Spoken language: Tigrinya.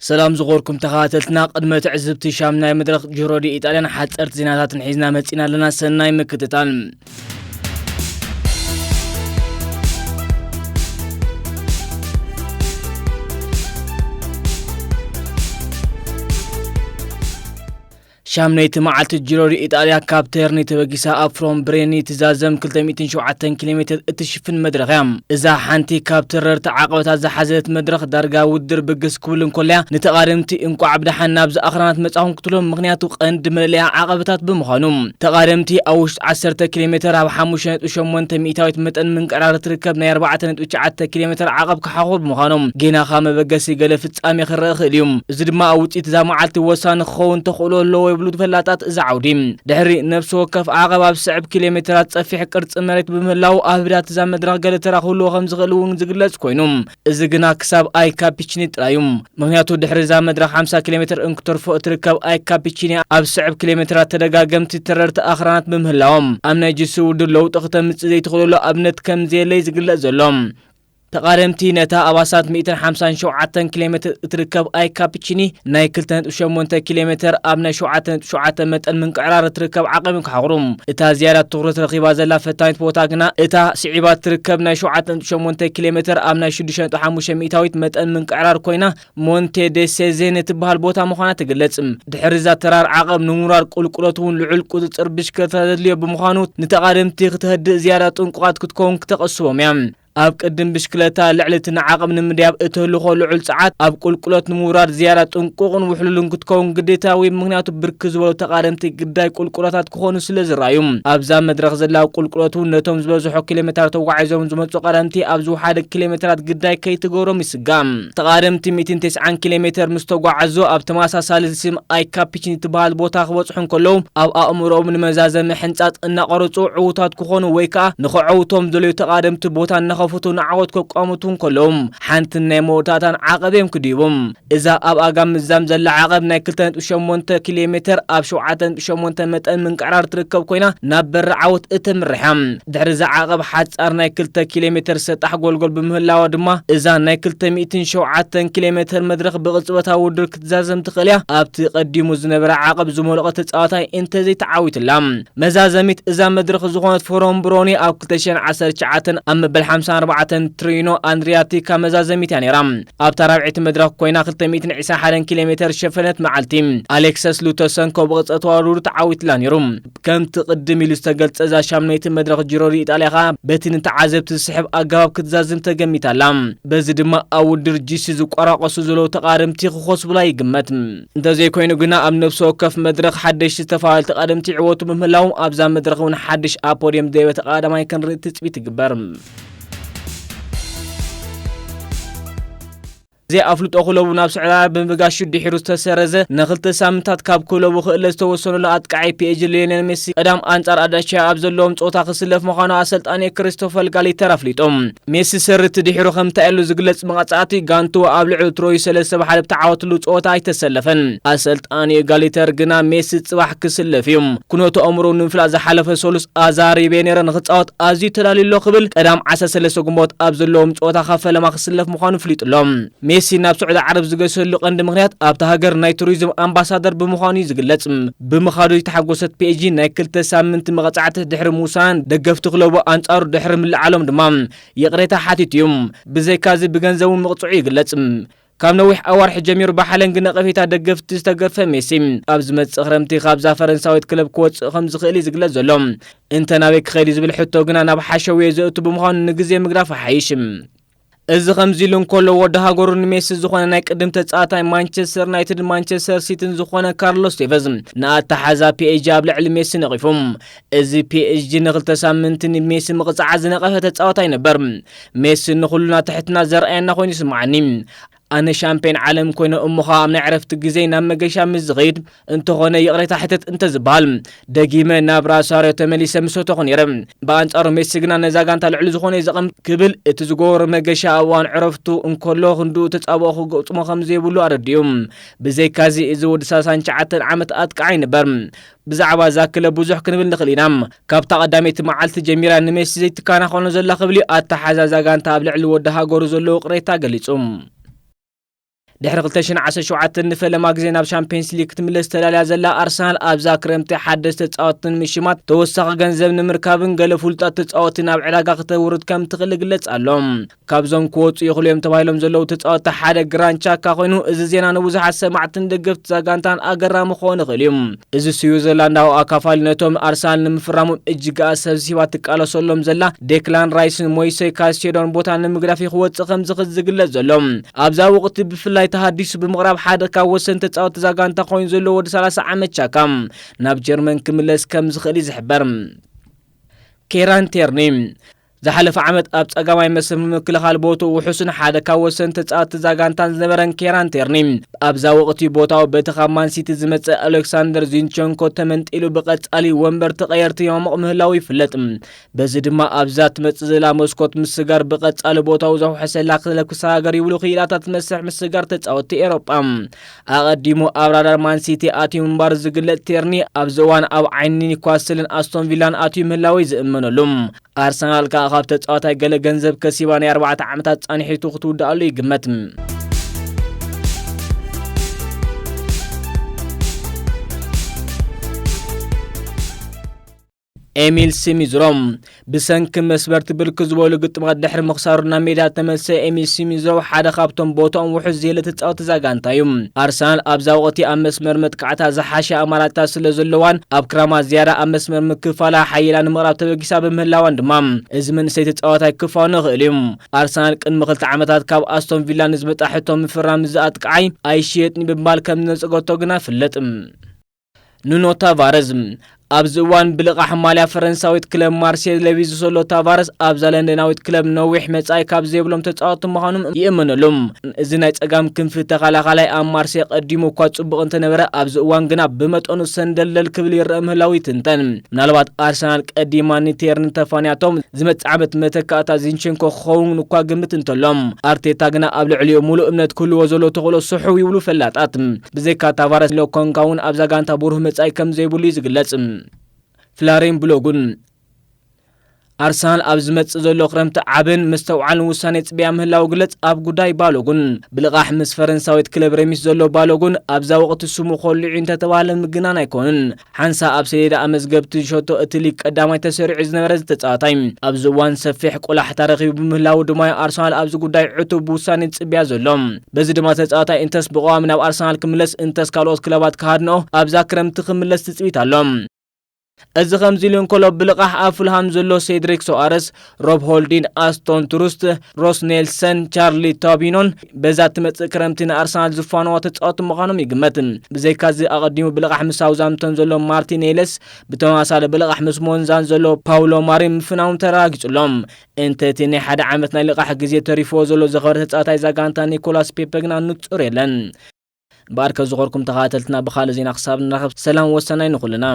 ሰላም ዝኾርኩም ተኸታተልትና፣ ቅድመ ትዕዝብቲ ሻምናይ መድረኽ ጂሮ ዲ ኢጣልያን ሓጸርቲ ዜናታትን ሒዝና መጺና ኣለና። ሰናይ ምክትታል። ሻምነይቲ መዓልቲ ጂሮ ዲ ኢጣልያ ካብ ተርኒ ተበጊሳ ኣብ ፍሮም ብሬኒ ትዛዘም ክልተ ሚእትን ሸውዓተን ኪሎ ሜትር እትሽፍን መድረኽ እያ። እዛ ሓንቲ ካብ ተረርቲ ዓቐበታት ዝሓዘት መድረኽ ዳርጋ ውድድር ብግስ ክብል እንኮለያ ንተቓደምቲ እንቋዕ ብደሓን ናብዚ ኣኽራናት መጻኹም ክትብሎም፣ ምኽንያቱ ቀንዲ መለለያ ዓቐበታት ብምዃኑ። ተቓደምቲ ኣብ ውሽጢ ዓሰርተ ኪሎ ሜትር ኣብ ሓሙሽተ ነጥቢ ሸሞንተ ሚእታዊት መጠን ምንቅራር ትርከብ ናይ ኣርባዕተ ነጥቢ ትሽዓተ ኪሎ ሜትር ዓቐብ ክሓኹር ብምዃኖም ጌና ካብ መበገሲ ገለ ፍጻሜ ክረአ ይኽእል እዩ። እዚ ድማ ኣብ ውጽኢት እዛ መዓልቲ ወሳኒ ክኸውን ተኽእሎ ኣለዎ ይብሉ ፈላጣት እዚ ዓውዲ። ድሕሪ ነፍሲ ወከፍ ዓቐብ ኣብ ስዕብ ኪሎ ሜትራት ጸፊሕ ቅርጺ መሬት ብምህላው ኣብ ህዳት እዛ መድረኽ ገለ ተራ ክህልዎ ከም ዝኽእል እውን ዝግለጽ ኮይኑ፣ እዚ ግና ክሳብ ኣይ ካፒቺኒ ጥራይ እዩ። ምኽንያቱ ድሕሪ እዛ መድረኽ ሓምሳ ኪሎ ሜትር እንክተርፎ እትርከብ ኣይ ካፒቺኒ ኣብ ስዕብ ኪሎ ሜትራት ተደጋገምቲ ተረርቲ ኣኽራናት ብምህላዎም ኣብ ናይ ጂሲ ውድድር ለውጢ ክተምጽእ ዘይትኽእለሉ ኣብነት ከም ዘየለ እዩ ዝግለጽ ዘሎ። ተቓደምቲ ነታ ኣብ ኣስታት ሚእትን ሓምሳን ሸውዓተን ኪሎ ሜትር እትርከብ ኣይ ካፒቺኒ ናይ ክልተ ነጥቢ ሸሞንተ ኪሎ ሜትር ኣብ ናይ ሸውዓተ ነጥቢ ሸውዓተ መጠን ምንቅዕራር እትርከብ ዓቐብ ክሓኽሩ። እታ ዝያዳ ትኹረት ረኺባ ዘላ ፈታኒት ቦታ ግና እታ ስዒባ እትርከብ ናይ ሸውዓተ ነጥቢ ሸሞንተ ኪሎ ሜትር ኣብ ናይ ሽዱሽተ ነጥቢ ሓሙሽተ ሚእታዊት መጠን ምንቅዕራር ኮይና፣ ሞንቴ ዴ ሴዜን እትበሃል ቦታ ምዃና ትግለጽ። ድሕሪ እዛ ተራር ዓቐብ ንምውራድ ቁልቁለት እውን ልዑል ቁጽጽር ብሽክለታ ዘድልዮ ብምዃኑ፣ ንተቓደምቲ ክተህድእ ዝያዳ ጥንቁቓት ክትከውን ክተቐስቦም እያ። ኣብ ቅድም ብሽክለታ ልዕሊ እቲ ንዓቐብ ንምድያብ እተህልኾ ልዑል ጸዓት፣ ኣብ ቁልቁለት ንምውራድ ዝያዳ ጥንቁቕን ውሕሉልን ክትከውን ግዴታዊ፣ ምኽንያቱ ብርክት ዝበሉ ተቓደምቲ ግዳይ ቁልቁለታት ክኾኑ ስለ ዝረኣዩ። ኣብዛ መድረኽ ዘላ ቁልቁለት እውን ነቶም ዝበዝሑ ኪሎ ሜትራት ተጓዒዞም ዝመጹ ቀዳምቲ ኣብዚ ሓደ ኪሎ ሜትራት ግዳይ ከይትገብሮም ይስጋእ። ተቓደምቲ ሚእትን ተስዓን ኪሎ ሜትር ምስ ተጓዓዙ፣ ኣብ ተመሳሳሊ ስም ኣይ ካፒቺኒ ትበሃል ቦታ ክበጽሑ እንከለዉ፣ ኣብ ኣእምሮኦም ንመዛዘሚ ሕንጻጽ እናቐረጹ ዕዉታት ክኾኑ ወይ ከኣ ንኽዕውቶም ዝደልዩ ተቓደምቲ ቦታ እናኸፈቱ ንዓወት ከቋምቱ እንከለዉ፣ ሓንትን ናይ መወዳእታን ዓቐብ እዮም ክድይቡ። እዛ ኣብ ኣጋ ምዛም ዘላ ዓቐብ ናይ ክልተ ነጥቢ ሸሞንተ ኪሎ ሜትር ኣብ ሸውዓተ ነጥቢ ሸሞንተ መጠን ምንቅዕራር ትርከብ ኮይና፣ ናብ በሪ ዓወት እተምርሕ እያ። ድሕሪ እዛ ዓቐብ ሓጻር ናይ ክልተ ኪሎ ሜትር ሰጣሕ ጎልጎል ብምህላዋ ድማ፣ እዛ ናይ ክልተ ሚእትን ሸውዓተን ኪሎ ሜትር መድረኽ ብቕጽበታዊ ውድድር ክትዛዘም ትኽእል እያ። ኣብቲ ቀዲሙ ዝነበረ ዓቐብ ዝመልኦ ተጻዋታይ እንተዘይተዓዊትላ። መዛዘሚት እዛ መድረኽ ዝኾነት ፎሮም ብሮኒ ኣብ ክልተ ሽሕን ዓሰርተ ትሽዓተን ኣብ መበል ሓምሳን ኣርባዕተን ትሪኖ ኣንድሪያቲካ መዛዘሚት እያ ነይራ። ኣብታ ራብዐይቲ መድረኽ ኮይና ክልተ ሚእትን ዕስራን ሓደን ኪሎ ሜትር ዝሸፈነት መዓልቲ፣ ኣሌክሰስ ሉተሰንኮ ብቕጽበታዊ ውድድር ተዓዊትላ ነይሩ። ከምቲ ቅድም ኢሉ ዝተገልጸ፣ እዛ ሻምነይቲ መድረኽ ጂሮ ዲ ኢጣልያ ኸኣ በቲ ንተዓዘብቲ ዝስሕብ ኣገባብ ክትዛዝም ተገሚታ ኣላ። በዚ ድማ ኣብ ውድድር ጂሲ ዝቆራቆሱ ዘለዉ ተቓደምቲ ክኾስቡላ ይግመት። እንተዘይኮይኑ ግና፣ ኣብ ነፍሲ ወከፍ መድረኽ ሓደሽቲ ዝተፈላለዩ ተቓደምቲ ይዕወቱ ብምህላዎም፣ ኣብዛ መድረኽ እውን ሓድሽ ኣብ ፖድየም ዝደየበ ተቓዳማይ ክንርኢ ትጽቢት ይግበር። ዘይኣፍልጦ ክለቡ ናብ ስዑዲ ዓረብ ብምብጋሹ ድሒሩ ዝተሰረዘ፣ ንክልተ ሳምንታት ካብ ክለቡ ክእለ ዝተወሰነሉ ኣጥቃዓይ ፒ ኤስ ጂ ሊዮኔል ሜሲ፣ ቀዳም ኣንጻር ኣዳሻ ኣብ ዘለዎም ጸወታ ክስለፍ ምዃኑ ኣሰልጣኒ ክሪስቶፈር ጋሊተር ኣፍሊጡ። ሜሲ ሰርቲ ድሒሩ ከም ተኣሉ ዝግለጽ መቐጻዕቲ፣ ጋንቱ ኣብ ልዕሊ ትሮይ ሰለስተ ብሓደ ብተዓወትሉ ጸወታ ኣይተሰለፈን። ኣሰልጣኒ ጋሊተር ግና ሜሲ ጽባሕ ክስለፍ እዩ። ኩነቱ ኣእምሮ ንምፍላጥ ዝሓለፈ ሰሉስ ኣዛሪ ቤኔረ ንክጻወት ኣዝዩ ተዳልዩ ኣሎ ክብል ቀዳም ዓሰርተ ሰለስተ ግንቦት ኣብ ዘለዎም ጸወታ ካብ ፈለማ ክስለፍ ምዃኑ ኣፍሊጡ ኣሎ። ሜሲ ናብ ስዑዲ ዓረብ ዝገሰሉ ቀንዲ ምኽንያት ኣብታ ሃገር ናይ ቱሪዝም ኣምባሳደር ብምዃኑ እዩ ዝግለጽ። ብምኻዱ ዝተሓጎሰት ፒ ኤስ ጂ ናይ ክልተ ሳምንቲ መቐጻዕቲ ድሕሪ ምውሳን፣ ደገፍቲ ክለቡ ኣንጻሩ ድሕሪ ምልዓሎም ድማ ይቕሬታ ሓቲቱ እዩ። ብዘይካዚ ብገንዘብ እውን ምቕጽዑ ይግለጽ። ካብ ነዊሕ ኣዋርሕ ጀሚሩ ብሓለንጊ ነቐፌታ ደገፍቲ ዝተገፈ ሜሲ፣ ኣብ ዝመጽእ ክረምቲ ካብዛ ፈረንሳዊት ክለብ ክወጽእ ከም ዝኽእል እዩ ዝግለጽ ዘሎ። እንተ ናበይ ክኸይድ እዩ ዝብል ሕቶ ግና ናብ ሓሸውየ ዘእቱ ብምዃኑ ንግዜ ምግዳፍ ይሓይሽ። እዚ ከምዚ ኢሉ እንከሎ፣ ወዲ ሃገሩ ንሜሲ ዝኾነ ናይ ቅድም ተጻዋታይ ማንቸስተር ዩናይትድ፣ ማንቸስተር ሲቲን ዝኾነ ካርሎስ ቴቨዝ ንኣተሓዛ ፒ ኤስ ጂ ኣብ ልዕሊ ሜሲ ነቒፉ። እዚ ፒ ኤስ ጂ ንክልተ ሳምንቲ ንሜሲ ምቕጻዓ ዝነቐፈ ተጻዋታይ ነበር። ሜሲ ንኹልና ትሕትና ዘርኣየና ኮይኑ ይስምዓኒ። ኣነ ሻምፒዮን ዓለም ኮይነ እሞ ኸኣ ኣብ ናይ ዕረፍቲ ግዜ ናብ መገሻ ምስ ዝኸይድ፣ እንተኾነ ይቕሬታ ሕተት እንተዝበሃል፣ ደጊመ ናብ ራሳርዮ ተመሊሰ ምሰተኹ ነይረ። ብኣንጻሩ ሜሲ ግና ነዛ ጋንታ ልዕሊ ዝኾነ እዩ ዘቐም ክብል እቲ ዝገበሮ መገሻ ኣብ እዋን ዕረፍቱ እንከሎ ክንድኡ ተጻብኦ ክገጥሞ ከም ዘይብሉ ኣረዲኡ። ብዘይካዚ እዚ ወዲ ሰላሳን ትሽዓተን ዓመት ኣጥቃዓይ ነበር። ብዛዕባ እዛ ክለብ ብዙሕ ክንብል ንኽእል ኢና። ካብታ ቀዳመይቲ መዓልቲ ጀሚራ ንሜሲ ዘይትከናኸኖ ዘላ ክብል እዩ ኣተሓዛዛ ጋንታ ኣብ ልዕሊ ወዲ ሃገሩ ዘለዎ ቅሬታ ገሊጹ። ድሕሪ ክልተ ሽሕን ዓሰርተ ሸውዓተን ንፈለማ ግዜ ናብ ሻምፒየንስ ሊግ ክትምለስ ተዳልያ ዘላ ኣርሰናል፣ ኣብዛ ክረምቲ ሓደስቲ ተጻወትቲ ንምሽማት ተወሳኺ ገንዘብ ንምርካብን ገለ ፍሉጣት ተጻወትቲ ናብ ዕዳጋ ክተውርድ ከም ትኽእል ይግለጽ ኣሎ። ካብዞም ክወጹ ይኽእሉ እዮም ተባሂሎም ዘለዉ ተጻወትቲ ሓደ ግራንድ ቻካ ኮይኑ፣ እዚ ዜና ንብዙሓት ሰማዕትን ደገፍቲ እዛ ጋንታን ኣገራሚ ክኸውን ይኽእል እዩ። እዚ ስዊዘርላንዳዊ ኣካፋሊ ነቶም ኣርሰናል ንምፍራሞም እጅግኣ ሰብ ሂባ ትቃለሰሎም ዘላ ዴክላን ራይስን ሞይሴ ካይሴዶን ቦታ ንምግዳፍ እዩ ክወጽእ ከም ዝኽእል ዝግለጽ ዘሎ። ኣብዛ ወቕቲ ብፍላይ ተሃዲሱ ብምቕራብ ሓደ ካብ ወሰንቲ ተጻወትቲ እዛ ጋንታ ኮይኑ ዘሎ ወዲ ሰላሳ ዓመት ቻካ ናብ ጀርመን ክምለስ ከም ዝኽእል እዩ ዝሕበር። ኬራን ቴርኒ ዝሓለፈ ዓመት ኣብ ጸጋማይ መስመር ምክልኻል ቦትኡ ውሑስን ሓደ ካብ ወሰንቲ ተጻወትቲ እዛ ጋንታን ዝነበረን ኬራን ቴርኒ፣ ኣብዛ ወቕቲ ቦታኡ በቲ ካብ ማንሲቲ ዝመጸ ኣሌክሳንደር ዚንቸንኮ ተመንጢሉ ብቐጻሊ ወንበር ተቐየርቲ የማሙቕ ምህላዉ ይፍለጥ። በዚ ድማ ኣብዛ ትመጽእ ዘላ መስኮት ምስጋር ብቐጻሊ ቦታኡ ዘውሐሰላ ክለብ ክሰጋገር ይብሉ ክኢላታት መስርሕ ምስጋር ተጻወትቲ ኤሮጳ። ኣቐዲሙ ኣብ ራዳር ማንሲቲ ኣትዩ ምንባሩ ዝግለጽ ቴርኒ፣ ኣብዚ እዋን ኣብ ዓይኒ ኒውካስልን ኣስቶን ቪላን ኣትዩ ምህላዉ እዩ ዝእመነሉ። ኣርሰናል ከኣ ካብ ተጻዋታይ ገለ ገንዘብ ከሲባ ናይ ኣርባዕተ ዓመታት ጻንሒቱ ክትውድኣሉ ይግመት። ኤሚል ስሚዝሮም ብሰንኪ መስበርቲ ብርክት ዝበሉ ግጥማት ድሕሪ ምኽሳሩ ናብ ሜዳ ተመልሰ። ኤሚል ስሚዝሮም ሓደ ካብቶም ቦታኦም ውሑስ ዝየለ ተጻወቲ እዛ ጋንታ እዩ። ኣርሰናል ኣብዛ ወቕቲ ኣብ መስመር መጥቃዕታ ዝሓሸ ኣማራጺታት ስለ ዘለዋን ኣብ ክራማት ዝያዳ ኣብ መስመር ምክፋላ ሓይላ ንምቕራብ ተበጊሳ ብምህላዋን ድማ፣ እዚ መንእሰይ ተጻዋታይ ክፋኖ ይኽእል እዩ። ኣርሰናል ቅድሚ ክልተ ዓመታት ካብ ኣስቶን ቪላ ንዝመጻ ሕቶ ምፍራም እዚ ኣጥቃዓይ ኣይሽየጥን ብምባል ከም ዝነጸገቶ ግና ይፍለጥ። ኑኖ ታቫረዝ ኣብዚ እዋን ብልቓሕ ማልያ ፈረንሳዊት ክለብ ማርሴይ ለቢሱ ዘሎ ታቫረዝ፣ ኣብዛ ለንደናዊት ክለብ ነዊሕ መጻኢ ካብ ዘይብሎም ተጻወትቲ ምዃኖም ይእመነሉ። እዚ ናይ ጸጋም ክንፊ ተኸላኻላይ ኣብ ማርሴይ ቀዲሙ እኳ ጽቡቕ እንተነበረ፣ ኣብዚ እዋን ግና ብመጠኑ ሰንደልደል ክብል ይረአ ምህላዉ ይትንተን። ምናልባት ኣርሰናል ቀዲማ ንቴርኒ ተፋንያቶም ዝመጽእ ዓመት መተካእታ ዚንቸንኮ ክኸውን እኳ ግምት እንተሎም፣ ኣርቴታ ግና ኣብ ልዕሊኡ ሙሉእ እምነት ክህልዎ ዘሎ ተኽእሎ ስሑው ይብሉ ፈላጣት። ብዘይካ ታቫረስ፣ ሎኮንካ እውን ኣብዛ ጋንታ ብሩህ መጻኢ ከም ዘይብሉ እዩ ዝግለጽ። ፍላሬን ብሎጉን ኣርሰናል ኣብ ዝመጽእ ዘሎ ክረምቲ ዓብን ምስተውዓልን ውሳኔ ጽብያ ምህላው ግለጽ። ኣብ ጉዳይ ባሎጉን ብልቓሕ ምስ ፈረንሳዊት ክለብ ረሚስ ዘሎ ባሎጉን ኣብዛ ወቕቲ ስሙ ኮልዑ እንተተባህለ ምግናን ኣይኮንን። ሓንሳ ኣብ ሰሌዳ ኣመዝገብቲ ሸቶ እቲ ሊግ ቀዳማይ ተሰሪዑ ዝነበረ ተጻዋታይ፣ ኣብዚ እዋን ሰፊሕ ቆላሕታ ረኺቡ ብምህላው ድማ ኣርሰናል ኣብዚ ጉዳይ ዕቱብ ውሳኔ ዝጽብያ ዘሎ። በዚ ድማ ተጻዋታይ እንተስ ብቐዋሚ ናብ ኣርሰናል ክምለስ እንተስ ካልኦት ክለባት ክሃድንኦ ኣብዛ ክረምቲ ክምለስ ትጽቢት ኣሎ። እዚ ከምዚ ኢሉ እንከሎ ብልቓሕ ኣብ ፉልሃም ዘሎ ሴድሪክ ሶኣረስ፣ ሮብ ሆልዲን፣ ኣስቶን ትሩስት፣ ሮስ ኔልሰን፣ ቻርሊ ቶቢኖን በዛ ትመጽእ ክረምቲ ንኣርሰናል ዝፋነዋ ተጻወቲ ምዃኖም ይግመት። ብዘይካዚ ኣቐዲሙ ብልቓሕ ምስ ሳውዛምፕተን ዘሎ ማርቲን ኤለስ ብተመሳሳሊ ብልቓሕ ምስ ሞንዛን ዘሎ ፓውሎ ማሪ ምፍናዎም ተረጋጊጹሎም። እንተ እቲ ናይ ሓደ ዓመት ናይ ልቓሕ ግዜ ተሪፍዎ ዘሎ ዝኸበረ ተጻዋታይ እዛ ጋንታ ኒኮላስ ፔፐ ግና ንጹር የለን። እምበኣር ከዝኸርኩም ተኸታተልትና ብኻልእ ዜና ክሳብ ንራኸብ ሰላም ወሰናይ ንኹልና።